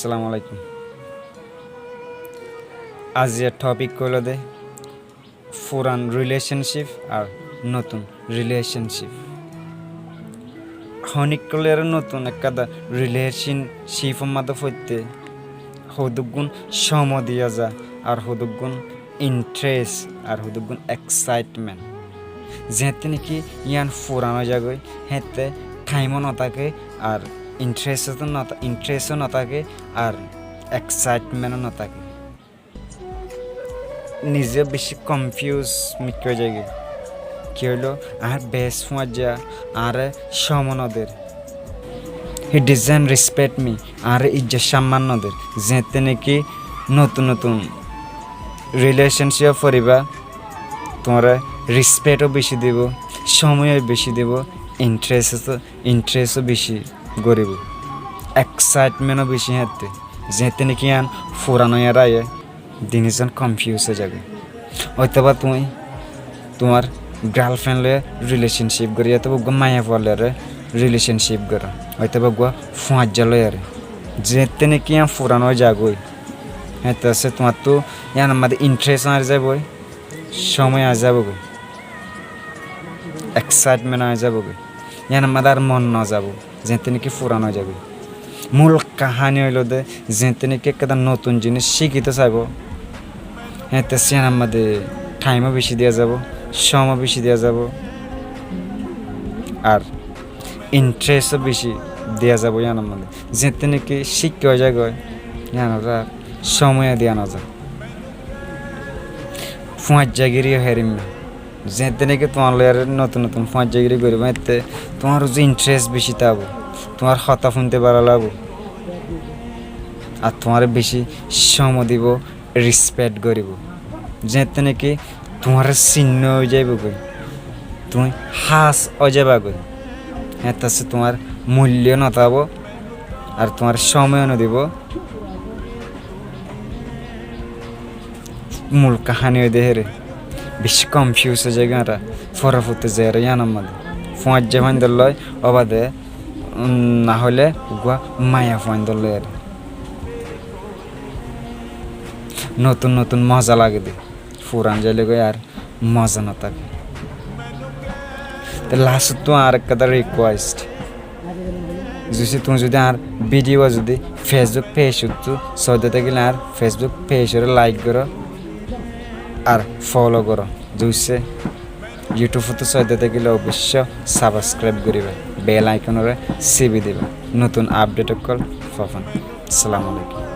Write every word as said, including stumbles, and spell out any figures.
Assalamu alaikum. Aijja topic óilde furan relationship ar notun relationship. Honikkoliyaré notun ekkán relationship or máze foitté hoddúr gún cómoi diya za ar hoddúr gún interest ar hoddúr gún excitement. Zeéñtte néki yían furan ói zagói, héeñtte time ó no táke ar interest ó no tá-, interest ó no táke ar excitement ó no táke. Nize bicí confuse mikká ói zagói. Ki óilo, añár best fuañijja añáre cómoi no der. He doesn't respect me, añáre ijjot cómman no der. Zeéñtte néki notun notun relationship ot foribá, tuáñre respect ó bicí dibou, cómoi ó bicí dibou, interest ó, interest ó bicí goríbou, excitement ó bicí héeñtte. Zeéñtte néki yían furan ói aiyé, din zon confuse ói zagói. Óitoba tuñí tuáñr girlfriend loi relationship goró, óitoba uggúa maiyafua loi relationship goró, óitoba uggúa fuañijja loi. Zeéñtte néki yían furan ói zagói, héeñtte asé tuáñttu yíanor máze interest ó añári zaibói, cómoi ó añári zaibói, excitement ó añári zaibói, yíanor máze ar mon no zaibói. Zeéñtte néki furan ói zagói. Mul kaháni óilde, zeéñtte néki ekkán notun jinis cíkito saibóu, héeñtte yíanor máze time ó bicí diya zaibóu, cómoi ó bicí diya zaibóu, ar interest ó bicí diya zaibóu yíanor máze. Zeéñtte néki cíkka ói zagói, yíanoré ar cómoi ó diya no za. Fuañijjagiri ó hérimma. Zeéñtte néki tuáñr loi ar notun notun fuañijjagiri goribá, héeñtte tuáñr uzu interest bicí tákibou, tuáñr hotá fúinte bála lagibóu, ar tuáñre bicí cómoi dibóu, respect goribóu. Zeéñtte néki tuáñre sinná ói zaibói, tuñí hás ói zaibói, héeñtte asé tuáñr muilló no tákibóu, ar tuáñre cómoi ó no dibóu. Mul kaháni óilde hére, bicí confuse ói zagói añára, fore fottí zaiyóre yíanor máze. Fuañijja fuaindór loi, óbade, um, no óile uggúa maiyafuaindór loi ar. Notun notun moza lage de, furan zaile goi ar moza no táke. Te last ot añár ekkán request, zodi tuñí zodi añár video zodi Facebook page ottu sóidde tákile añár Facebook page ore like goró ar follow goró. Zodi YouTube ottu sóidde tákile oboicco subscribe goribá, bell icon ore sibi dibá, notun update ókkol faiban. Assalamu alaikum.